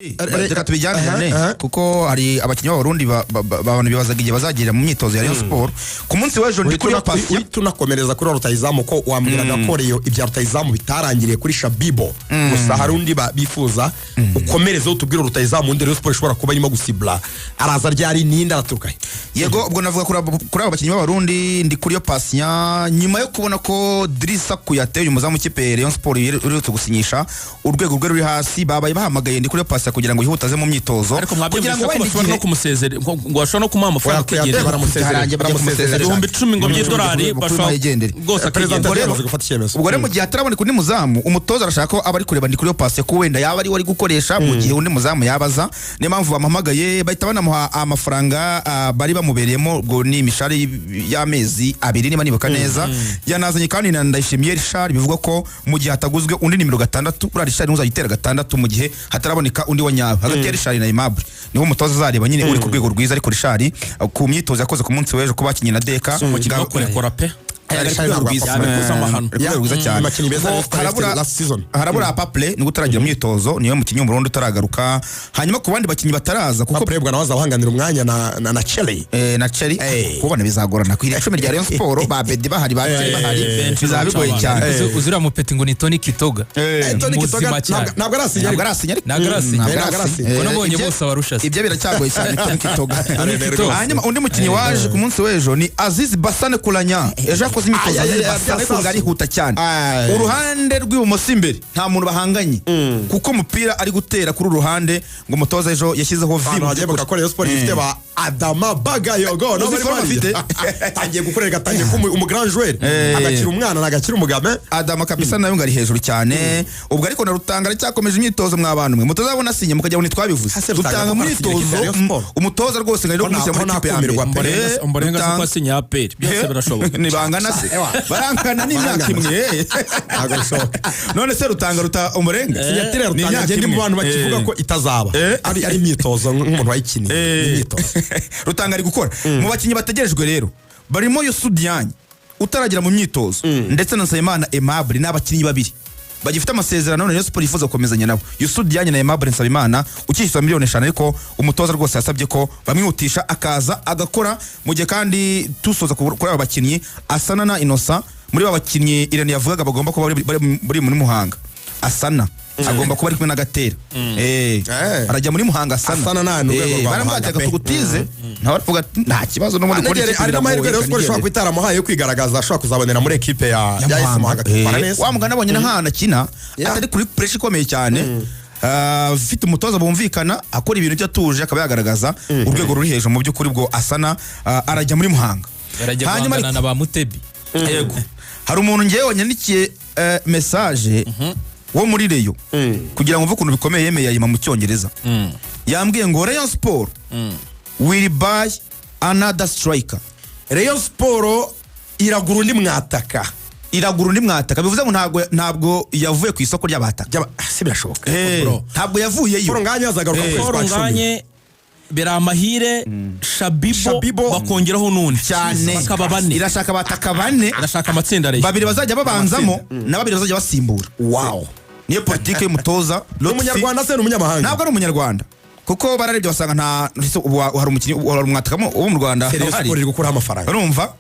Reka tubijyanirane, kuko hari abakinnyi b'Abarundi abantu bibazaga igihe bazagirira mu myitozo ya Rayon Sport. Ku munsi w'ejo ndi kuri Patient. Uhita unakomereza kuri rutayizamu, ko wambwiraga ko Rayon ibya rutayizamu bitarangiriye kuri Shabibo gusa, hari undi bifuza. Ukomerezeho utubwire rutayizamu undi Rayon Sport ishobora kuba irimo gusibura, araza ryari, ninde, araturuka he? Yego, ubwo navuga kuri abo bakinnyi b'Abarundi. Ndi kuri yo Patient, nyuma yo kubona ko Drissa Kouyaté, uyu muzamu w'ikipe ya Rayon Sport uherutse gusinyisha, urwego rwe ruri hasi, babaye bahamagaye Ndi kuri yo Patient kugira ngo yihute aze mu myitozo Ariko kugira mwabyumvise ngo ko wenda bashobora no igihe kumusezera, ngo bashobora no kumuha amafaranga Oya, Kouyaté akigendera. baramusezerera. Byarangiye, bagiye Baramusezerera. kumusezerera. 10,000 ngo by'idolari Mukuru bashobora yigendere. rwose Perezida akigendera. rero- yamaze gufata icyemezo. Ubwo rero mu gihe hataraboneka undi muzamu, umutoza arashaka ko aba ari kureba Ndi kuri yo Patient, ko wenda yaba ari we ari gukoresha mu gihe undi muzamu yabaza. Niyo mpamvu bamuhamagaye, bahita banamuha amafaranga bari bamubereyemo, ubwo ni imishahara y'amezi 2 niba nibuka neza. Yanazanye kandi na Ndayishimiye Richard, bivugwa ko mu gihe hataguzwe undi nimero 6, buriya Richard ntuzajya utera 6 mu gihe hataraboneka undi wa nyawe. Hagati ya Richard na Aimable niho umutoza azareba nyine uri ku rwego rwiza. Ariko Richard, ku myitozo yakoze ku munsi w'ejo ko bakinnye na Deka Si umukinnyi wo kurekura pe. ari ku Richard rwego ntabwo rwiza. yapfa. Yabikoze amahano. Ari ku rwego rwiza cyane. Abakinnyi beza Ubwo Rayon Sport ifite last season. Harabura Paple nibwo utaragira imyitozo, niyo mukinnyi w'Umurundi utaragaruka. Hanyuma ku bandi bakinnyi bataraza kuko Papurebwa nawe azahanganira umwanya na Chelly. Na Cheri Eh. kubona bizagorana ku icumi rya Rayon Sport, ba Bedi bahari, ba Cheri bahari, benshi bizaba bigoye cyane. Uzuriya mupeti ngo ni Tony Kitoga. Tony Muzima Kitoga cyane. ntabwo arasinya. Ntabwo arasinya ariko. Ntabwo arasinya. Ntabwo Ntabwo arasinya. arasinya. Ko nabonye Ibye- bose abarusha se. Ibyo biracyagoye cyane, Tony Kitoga. Tony Kitoga. Hanyuma undi mukinnyi waje ku munsi w'ejo ni Aziz Basane Kulanya. Ejo yakoze imyitozo. Ay, ay, Aziz ay, Basane ay, ariko ngo arihuta cyane. Ay. Uruhande rw'ibumoso imbere nta muntu bahanganye, kuko umupira ari gutera kuri uru ruhande, ngo umutoza ejo yashyizeho vi Abantu mu bagiye by'ukuri. bagakora Rayon Sport ifite ba Adama Bagayogo Uzi no bari forme bariya. afite? Atangiye gukorera, atangiye kuba umu grand joueur, agakira umwana nagakira umugame. Adama kabisa nawe ngo ari hejuru cyane. Ubwo ariko na Rutanga aracyakomeje imyitozo. Mwa bantu mwe mutazabona asinye mukajya ngo ntitwabivuze. Ase Rutanga Rutanga mu kuko arasinya ikipe ya myitozo, Rayon Sport. umutoza rwose ngo ari no Ko kumushyira muri ko ikipe ya mbere. nakumirwa pe. Omborenga se Rutanga- ko asinye APR, byose birashoboka. Ntibangana se? Barangana n'imyaka Barangana. imwe. Ntabwo bishoboka. None se Rutanga ruta Umurenga? Signature ya Ni Rutanga imyaka ngende mu imwe. bantu bakivuga ko itazaba ari imyitozo nk'umuntu wayikiniye. Ni imyitozo. Rutanga ari gukora. Mu bakinnyi bategerejwe rero barimo Youssou Diagne utaragera mu myitozo ndetse na Nsabimana Aimable. Ni abakinnyi babiri bagifite amasezerano na Rayon Sport yifuza gukomezanya nabo, Youssou Diagne na Aimable Nsabimana ukishyura miliyoni 5, ariko umutoza rwose yasabye ko bamwihutisha akaza agakora. Mu gihe kandi tusoza kuri aba bakinnyi, Asana na Innocent, muri ba bakinnyi Irene yavugaga bagomba kuba bari muri Muhanga, Asana agomba kuba ari kumwe na Gatera. Arajya muri Muhanga Asana. Asana ni urwego rwa Baramubwira Muhanga ati pe. tugutize, nawe aravuga ati nta kibazo n'ubundi kubona Anegere ikipe ari n'amahirwe biragoye, Rayon Sport ishobora reka kuba itaramuhaye yo kwigaragaza, ashobora kuzabonera muri ekipe ya AS Muhanga akitwara neza. Wa mugani abonye n'ahantu akina atari kuri pressure ikomeye cyane, ufite umutoza bumvikana, akora ibintu bye atuje, akaba yagaragaza urwego ruri hejuru. Mu by'ukuri ubwo Asana arajya muri Muhanga. Barajya Hanyuma guhangana na ba Mutebi. Yego, hari umuntu ngewe wanyandikiye message wo muri Rayon, kugira ngo mve ukuntu bikomeye, yemeye yayima mu Cyongereza. Yambwiye ngo Rayon Sport will buy another striker. Rayon Sport iragura undi mwataka. Iragura undi mwataka, bivuze ngo ntabwo yavuye ku isoko ry'abataka. Si birashoboka. Bro. Ntabwo yavuyeyo. Paul Nganye azagaruka mu kwezi Paul kwa 10. Nganye, Biramahire, Shabibo, Shabibo. bakongeraho n'undi Cyane. bakaba bane. Irashaka abataka bane. Irashaka amatsinda Rayon. Babiri bazajya babanzamo na babiri bazajya basimbura. Niyo politiki y'umutoza Ni Lotfi. umunyarwanda se, ni umunyamahanga? Ntabwo ari umunyarwanda, kuko bararebye basanga nta ubu hari umukinnyi, hari umwataka wo mu Rwanda Rayon uhari. Sport iri gukuraho amafaranga. Urumva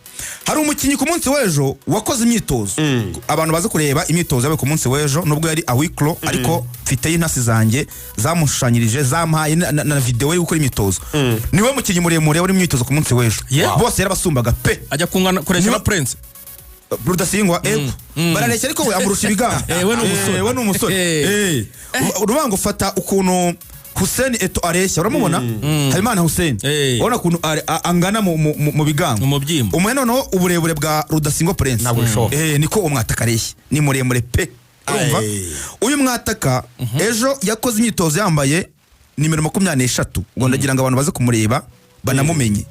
hari umukinnyi ku munsi w'ejo wakoze imyitozo. Abantu baza kureba imyitozo yabaye ku munsi w'ejo, nubwo yari awiklo, ariko mfiteyo intasi zanjye zamushushanyirije, zampaye na video yo gukora imyitozo. Niwe mukinnyi muremure wari mu myitozo ku munsi w'ejo. Bose yarabasumbaga pe. Ajya kungana kuresha na Prince. Rudasingwa, ego, barareshya, ariko we amurusha ibigango. We ni umusore. We ni umusore. Uruvuga ngo fata ukuntu Hussein Eto areshya, uramubona, Habimana Hussein, urabona ukuntu angana mu bigango. Mu mubyimba. Umwe noneho uburebure bwa Rudasingwa Prince. Ntabwo bishoboka. Niko uwo mwataka areshya, ni muremure pe. Urumva uyu mwataka ejo yakoze imyitozo yambaye nimero 23. Ubwo ndagira ngo abantu baze kumureba banamumenye.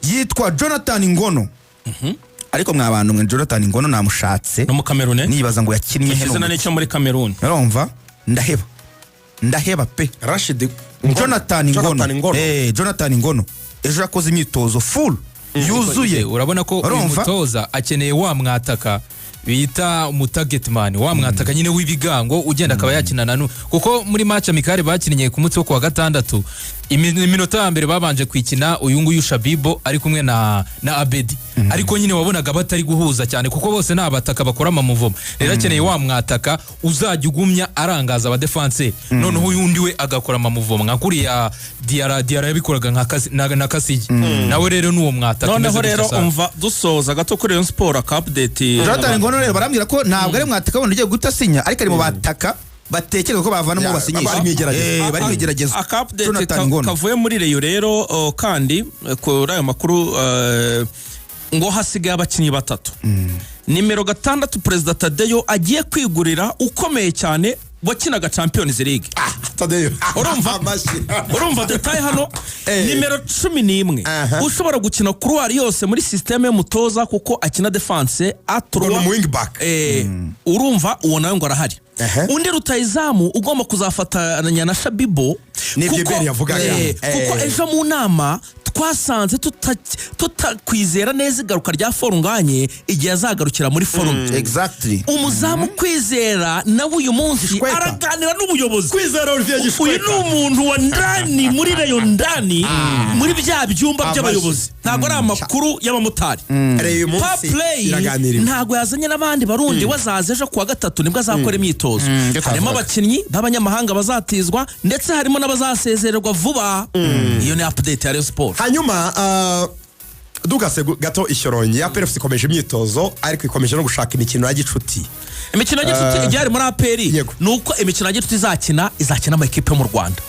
Yitwa Jonathan Ngono. Ariko mwa bantu mwe, Jonathan Ngono namushatse No mu Cameroon. nibaza ngo yakinnye he? Izina nicyo muri Cameroon. Urumva ndaheba, ndaheba pe. Rashid. Jonathan Ngono. Jonathan Ngono. Jonathan Ngono ejo yakoze imyitozo full yuzuye. Urabona ko uyu Urumva? mutoza akeneye wa mwataka. Bita umutarget man, wa mwataka nyine w'ibigango ugenda akaba yakina na kuko muri match amicale bakinnye ku munsi wo kuwa gatandatu, iminota ya mbere babanje kwikina uyu nguyu Shabibo ari kumwe na Abedi, ariko nyine wabonaga batari guhuza cyane kuko bose ni abataka bakora amamouvement. Rero akeneye wa mwataka uzajya ugumya arangaza abadefanseri, noneho uyu undi we agakora amamouvement nka kuriya Diarra yabikoraga nka na Kasigi nawe. Rero n'uwo mwataka Noneho umeze rero gutya sana. Umva, dusoza gato kuri Rayon Sport, aka update. Jonathan Ngono rero barambwira ko ntabwo ari mwataka wundi ugiye guhita asinya, ariko ari mu bataka batekereza ko bavanamo Ya, basinyisha. bari mu igerageza. Bari mu igerageza. Aka update Jonathan Ngono. kavuye muri Rayon rero, kandi kuri ayo makuru, ngo hasigaye abakinnyi batatu. Nimero 6, Perezida Tadeyo agiye kwigurira ukomeye cyane wakinaga Champions League. Tadeyo. Urumva? Amashyi. Urumva détail hano? Nimero 11, ushobora gukina couloir yose muri système y'umutoza kuko akina défense à Ngo ni trois. umu wing back. Urumva uwo nawe ngo arahari. Undi rutayizamu ugomba kuzafatanya na Shabibo. Nibyo Beri yavugaga. Kuko ejo mu nama twasanze tutakwizera neza igaruka rya Forunganye igihe azagarukira muri forme. Umuzamu Kwizera nawe uyu munsi Gishweka. araganira n'ubuyobozi. Kwizera Olivier Uyu Gishweka. ni umuntu wa ndani muri Rayon, ndani muri bya byumba Amashyi. by'abayobozi, ntabwo ari amakuru y'abamotari. Rayon uyu munsi Paplay iraganiriwe. ntabwo yazanye n'abandi Barundi, wazaza ejo kuwa gatatu nibwo azakora imyitozo. Ibyo Harimo twavugaga. abakinnyi b'abanyamahanga bazatizwa, ndetse harimo n'abazasezererwa vuba. Iyo ni update ya Rayon Sport. Hanyuma dukase gato ishyorongi ya APR FC ikomeje imyitozo, ariko ikomeje no gushaka imikino ya gicuti. Imikino ya gicuti igihari muri APR Yego. ni uko imikino ya gicuti izakina amakipe yo mu Rwanda.